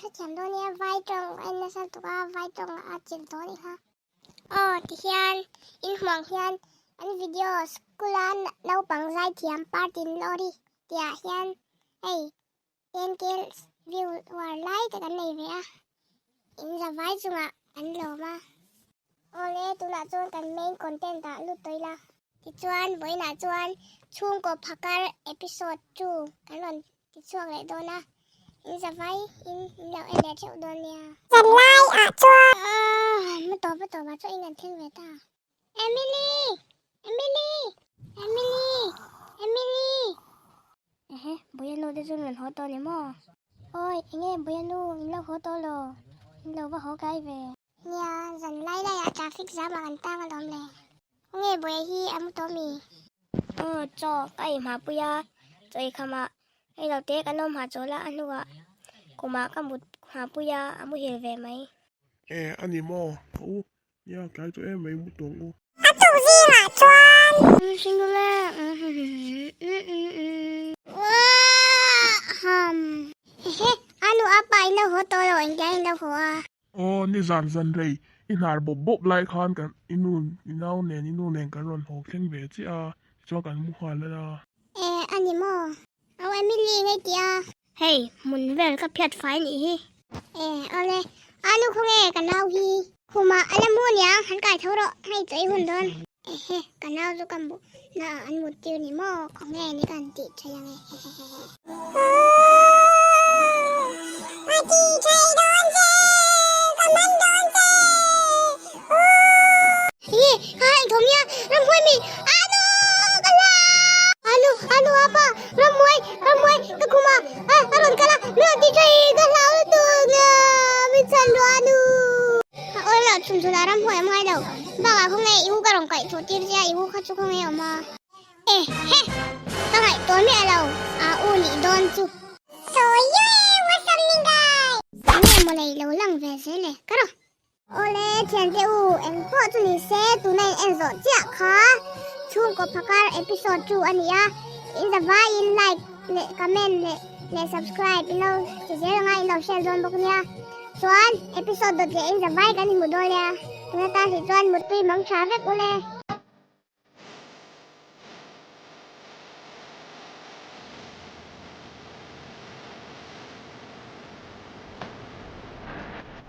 hrethiam dawn nia vai tawng a en nasa lutuk a vai tawng a atchilh tawh anih kha. Aw tihian in hmuh ang hian an video school a naupang zaithiam party in lawri tih ah hian hei 10k view uar lai te kan nei ve a in za vai chungah kan lawm a. Awle tunah chuan kan main content ah lut tawh ila. Tichuan vawiinah chuan chhungkaw phakar episode 2 kan rawn Ti chhuak leh dawn a, in za vai in in lo en leh theuh dawn nia. Zan lai ah chuan. Aah mu tawp a tawp ah chuan in an thleng ve ta. Emily! Emily! Emily! Emily! Ehe, Buia nu te chu an rawn haw tawh ni maw? Awi, enge Buia nu in lo haw tawh lo? In lo va haw kai ve. Nia, zan lai lai ah traffic zam ah kan tang alawm le. Nge Buia hi a mu tawh mi? Aw chaw ka ei hma pui a, chaw ei kham ah hei lo te kan awm hah chawl a, a hnuah kum ah ka mut hma pui a, a muhil ve mai. E a ni maw? Ka u, nia tlai tawh em mai mu tawng u. A tuk zingah chuan. Hehe, a nu a pa in lo haw tawh lo, engtiang in lo haw a? Aw, ni zan zan rei, i hnar bawp bawp lai khan kan i nu i nau nen i nu nen kan rawn haw thleng ve chiah a, tichuan kan mu nghal a. E, a ni maw? Au Emily ngei tih a. Hei, hmun vel ka phiat fai nih hi. E, awle, a nu khaw nge ka nau hi? Khumah a la mu aniang, han kai tho rawh, hei chawi hun dawn. Ehe, ka nau chu ka mu na ah an mut tir ni maw, khaw nge ni kan tih thei ange hehehehe. Ka ti thei dawn che, ka man dawn che, ooh. Enge, ka ha engthawm nia, ramhuai mi, anu ka hla. Anu, anu apa, ramhuai, ramhuai, ka khum a, a rawn kal a, min rawn ti thei, ka hlau lutuk, min chhan rawh anu. A awl loh chhun chhun a ramhuai awm ngai lo, bakah khawnge i u ka rawn kaih thawh tir che a, i u kha chu khawnge awm a. E he! Ka ngaihtuah miah lo, a u nih dawn chu. Sawi e, what's up ni guy? Enge maw nei lo lang ve zel e, ka rawh. Awle thiante u, eng pawh chu ni se, tuna in en zawh chiah kha chhungkaw phakar episode 2 a ni a, in zavaiin like leh comment leh leh subscribe in lo ti zel anga in lo share dawn bawk nia. Chuan episode dawt leh in zavai kan inhmu dawn nia, tuna tan hrih chuan muttui mang tha vek ule.